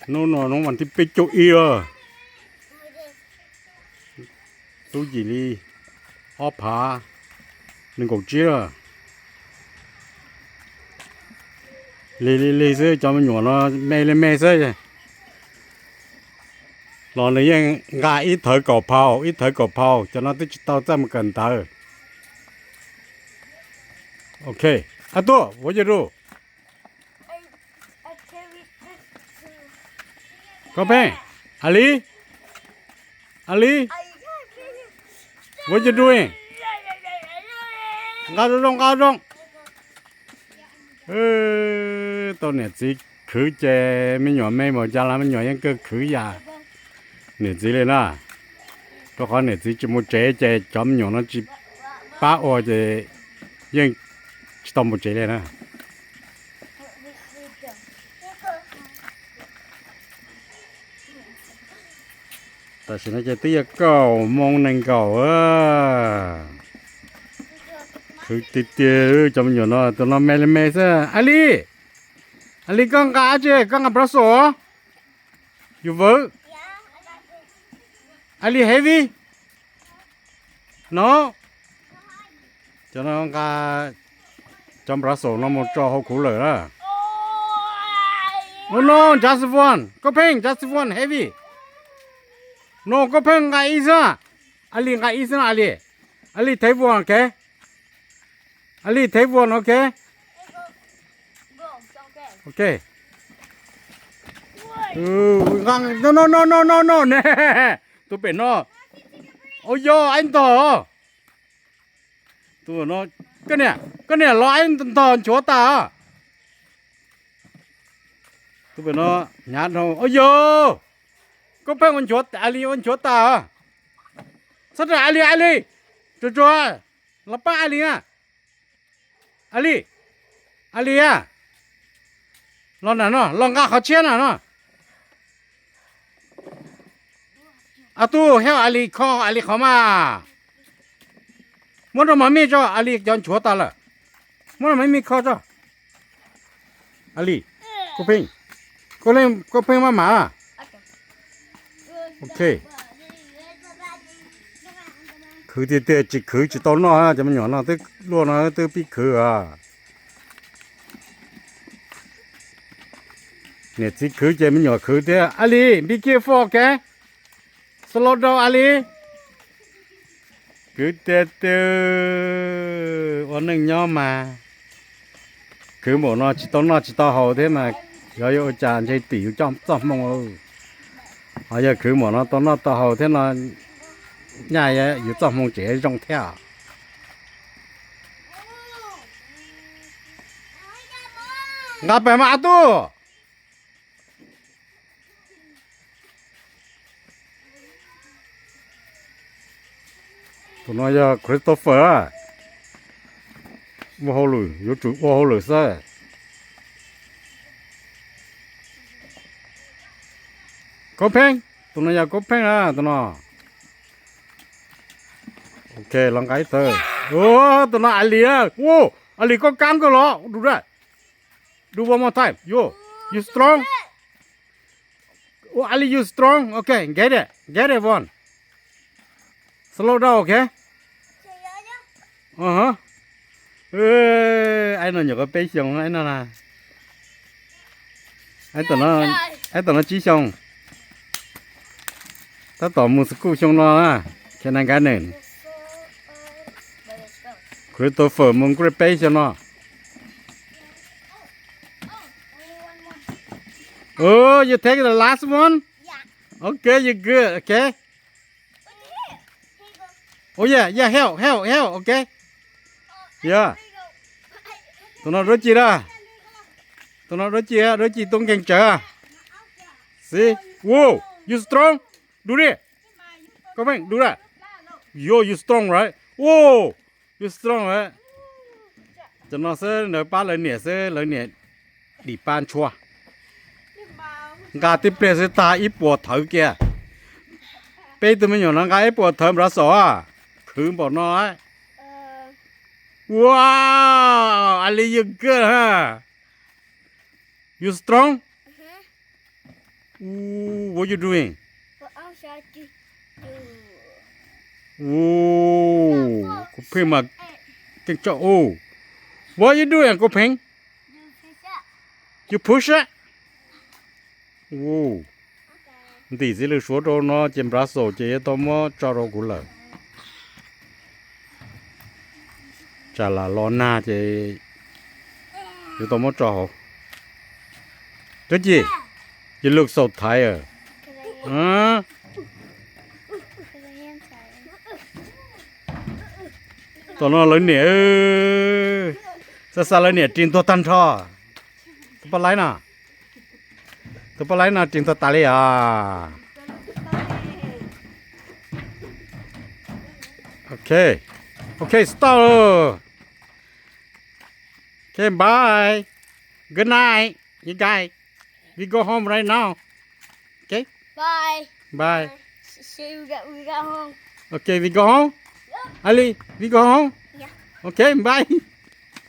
Hnub no hnub vas thib peb caug ib lawm, lub yim li ob phav nees nkaum tsib lawm. Lig lig lig xwb, cov me nyuam no me li me xwb. Los nws yeej nqa ib thawv kaum phau, ib thawv kaum phau, cov no twb tsis tau txawj mus kawm ntawv. Ok, a tuaj, ua yog du. Koj pheej, Ali, Ali, ua yog du. Nqa zoo zoo, nqa zoo. Tau niam txiv khwv ces me nyuam me npaum cas los me nyuam yeej kawg khwv yam niam txiv li na. Rau qhov niam txiv tsis mus tsev ces cov me nyuam no tsis pab ua ces yeej tsis tau mus tsev li na. Tam sim no ces twb yog kaum moo nees nkaum. Khwv tiag tiag cov me nyuam no, tus no me li me xwb. Ali, Ali koj nqa dab tsi? Koj nqa brush os? Yus vwv. Ali heavy. No, cov no nqa cov brush no mus tso hauv khuv lawm na. No, just one, koj pheej just one heavy. No, koj pheej nqa ib xwb. Ali nqa ib xwb no, Ali. Ali thev one, ok. Ali thev one, ok. Ok. No, no, no, no, no, no, ne. Tus pem no. Au yog, aib ntog. Tus no, koj niam, koj niam los aib ntog nchuav tas. Tus pem no, hnyav dhau. Au yog, koj pheej ua nchuav, Ali ua nchuav tas. Txhob rawm Ali, Ali. Tsuag tsuag, los pab Ali na. Ali, Ali a, los na no, los nqa qhov tshiab na no. A tub, help Ali kho Ali qhov mas. Muab rau Mommy tso, Ali cov nchuav tas lawm. Muab rau Mommy kho tso. Ali, koj pheej, koj pheej maj mam. Ok. Khwv tiag tiag, tsis khwv tsis tau noj, cov me nyuam no twb luaj no twb pib khwv. Niam txiv khwv ces me nyuam khwv thiab. Ali, be careful, ok? Slow down, Ali. Khwv tiag tiag, ua neej nyob mas khwv npaum no tsis tau noj tsis tau haus thiab mas xyov yuav ua cas ntshe tim yus txoj hmoo. Ho yog khwv npaum no tau noj tau haus thiab no, nyaj yus txoj hmoo tseem zoo thiab. Nqa pem mas a tub. Tus no yog Christopher. Ua hauj lwm, yuav tsum ua hauj lwm xwb. Koob Pheej, tus no yog Koob Pheej na, tus no. Ok, los nqa ib tawg. Tus no Ali na. Ali, koj kab kawg los. Do that. Do one more time. You, you strong. Ali, you strong. Ok, get it. Get it one. Slow down, ok. Aib no nyuam qhuav peb xyoos, aib no na. Aib tom no tsib xyoos. Tab tom mus school xyoo no na. Kindergarten. Christopher mus grade peb xyoo no. Oh, you take the last one? Okay, you good, okay. Oh yeah, yeah, help, help, help, okay. Yeah. Tus no dab tsi da? Tus no dab tsi, dab tsi tub nkeeg tsawv? See? Whoa, you strong? Do this. Koob Pheej, do that. Yo, you strong, right? Whoa, you strong, right? Cov no xwb lawv pab lawv niam xwb, lawv niam dim pab ntshua. Nqa tib pliag xwb tag ib puas thawv kiag. Peb tug me nyuam no nqa ib puas thawv npraz xom, khwv npaum no. Wow, Ali, you good, huh? You strong? Ooh, what you doing? Ooh, kuv pheej mas keej tshaj. Ooh, what you doing, kuv pheej? You push it. Ooh, ntim txiv lws suav rau no ces Brussels ces yuav tau muab tso rau kuv lawm. Tsam lam los nag ces yuav tau muab tso hauv. Twb ci, you look so tired. Tom no lawv niam, xa xa lawv niam ris ntuag tag nrho. Tus poj laib no, tus poj laib no ris ntuag tas li os. Ok, ok, stop. Okay, bye. Good night, you guys. We go home right now. Okay? Bye. Bye. See, see, we got, we got home. Okay, we go home. Ali, we go home. Yeah. Okay, bye.